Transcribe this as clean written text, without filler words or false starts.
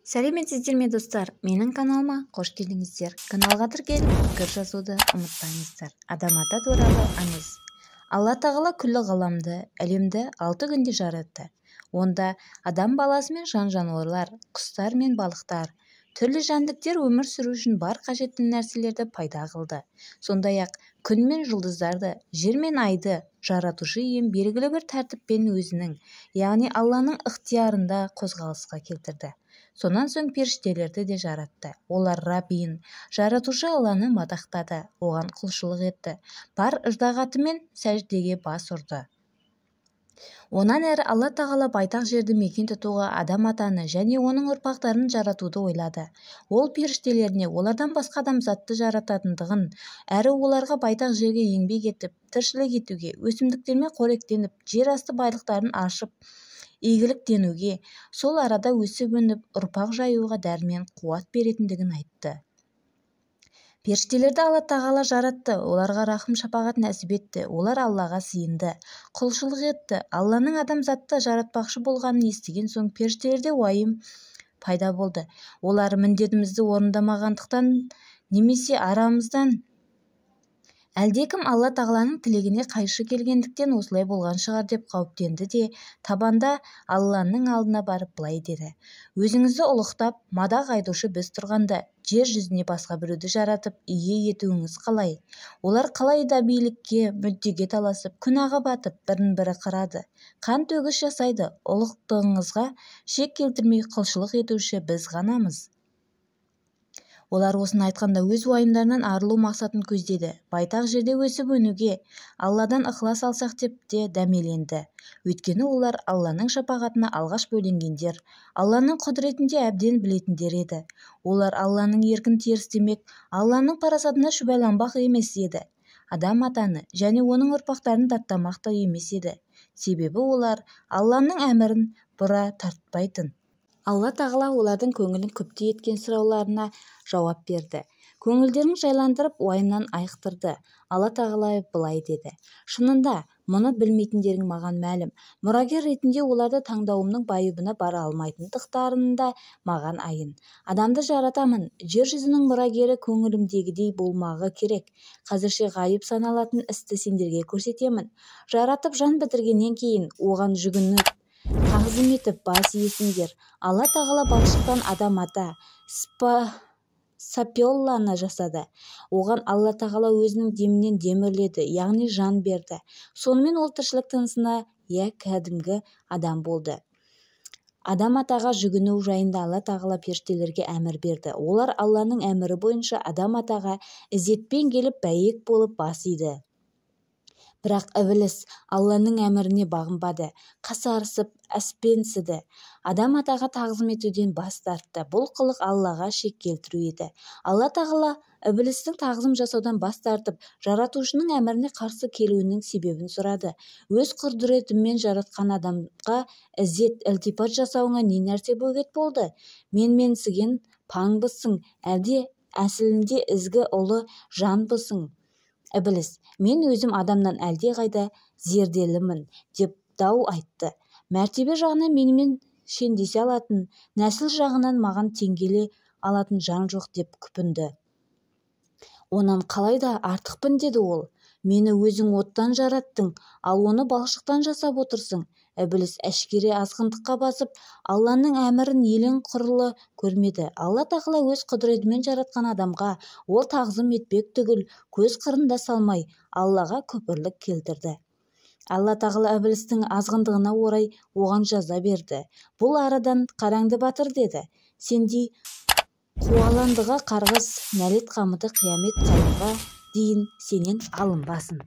Сәлеметсіздер ме, достар? Менің каналыма қош келдіңіздер. Каналға тіркеліп, пікір жазуды ұмытпаңыздар. Адам ата туралы аңыз. Алла тағала күллі ғаламды, әлемді 6 күнде жаратты. Онда адам баласы мен жан-жануарлар, құстар мен балықтар, түрлі жәндіктер өмір сүру үшін бар қажетті нәрселерді пайда қылды. Сондай-ақ күн мен жұлдыздарды, жер мен айды Жаратушы ием белгілі бір тәртіппен өзінің, яғни Алланың ықтиярында қозғалысқа келтірді. Сонан соң періштелерді де жаратты. Олар Раббиін, Жаратушы Алланы мадақтады, оған құлшылық етті, бар ыждағатымен сәждеге бас ұрды. Онан әрі Алла тағала байтақ жерді мекен тұтуға Адам атаны және оның ұрпақтарын жаратуды ойлады. Ол періштелеріне олардан басқа адамзатты жарататындығын, әрі оларға байтақ жерге еңбек етіп, тіршілік етуге, өсімдіктермен қоректеніп, жер асты байлықтарын аршып игіліктенуге, сол арада өсіп-өніп, ұрпақ жаюға дәрмен, қуат беретіндігін айтты. Періштелерді Алла тағала жаратты, оларға рахым-шапағат нәсіп етті. Олар Аллаға сыйынды, құлшылық етті. Алланың адамзатты жаратпақшы болғанын естіген соң, періштелерде уайым пайда болды. Олар міндетімізді орындамағандықтан немесе арамыздан әлдекім Алла тағаланың тілегіне қайшы келгендіктен осылай болған шығар деп қауіптенді де, табанда Алланың алдына барып былай деді: «Өзіңізді ұлықтап, мадақ айтушы біз тұрғанда, жер жүзіне басқа біреуді жаратып, ие етуіңіз қалай? Олар қалай да билікке, мүддеге таласып, күнәға батып, бірін-бірі қырады, қан төгіс жасайды. Ұлықтығыңызға шек келтірмей құлшылық етуші біз ғанамыз». Олар осыны айтқанда өз уайымдарынан арылу мақсатын көздеді. Байтақ жерде өсіп-өнуге Алладан ықылас алсақ деп те дәмеленді. Өйткені олар Алланың шапағатына алғаш бөленгендер, Алланың құдіретін де әбден білетіндер еді. Олар Алланың еркін терістемек, Алланың парасатына шүбәланбақ емес еді. Адам атаны және оның ұрпақтарын даттамақ та емес еді. Себебі олар Алланың әмірін бұра тартпайтын. Алла тағала олардың көңілін күпті еткен сұрауларына жауап берді, көңілдерін жайландырып, уайымнан айықтырды. Алла тағала былай деді: «Шынында, мұны білмейтіндерің маған мәлім. Мұрагер ретінде оларды таңдауымның байыбына бара алмайтындықтарың да маған аян. Адамды жаратамын, жер жүзінің мұрагері көңілімдегідей болмағы керек. Қазірше ғайып саналатын істі сендерге көрсетемін. Жаратып жан бітіргеннен кейін оған жүгініп, тағзым етіп, бас иесіңдер». Алла тағала балшықтан Адам ата Сапиолланы жасады. Оған Алла тағала өзінің демінен дем үрледі, яғни жан берді. Сонымен ол тіршілік тынысына ие кәдімгі адам болды. Адам атаға жүгіну жайында Алла тағала періштелерге әмір берді. Олар Алланың әмірі бойынша Адам атаға ізетпен келіп, бәйек болып бас иді. Бірақ Ібіліс Алланың әміріне бағынбады, қасарысып, әспенсіді, Адам атаға тағзым етуден бас тартты. Бұл қылық Аллаға шек келтіру еді. Алла тағала Ібілістің тағзым жасаудан бас тартып, Жаратушының әміріне қарсы келуінің себебін сұрады. «Өз құдіретіммен жаратқан адамға ізет, ілтипат жасауыңа не нәрсе бөгет болды? Менменсіген паңбысың, әлде әсілінде ізгі ұлы жанбысың?» Ібіліс: «Мен өзім адамнан әлдеқайда зерделімін», – деп дау айтты. «Мәртебе жағынан менімен шендесе алатын, нәсіл жағынан маған тең келе алатын жан жоқ», – деп күпінді. «Онан қалай да артықпын», – деді ол. «Мені өзің оттан жараттың, ал оны балшықтан жасап отырсың». Ібіліс әшкере азғындыққа басып, Алланың әмірін елең құрлы көрмеді. Алла тағала өз құдіретімен жаратқан адамға ол тағзым етпек түгіл, көз қырын да салмай, Аллаға күпірлік келтірді. Алла тағала Ібілістің азғындығына орай оған жаза берді. «Бұл арадан қараңды батыр, – деді. – Сендей қуаландыға қарғыс, нәлет қамыты қиямет қайымға дейін сенен алынбасын».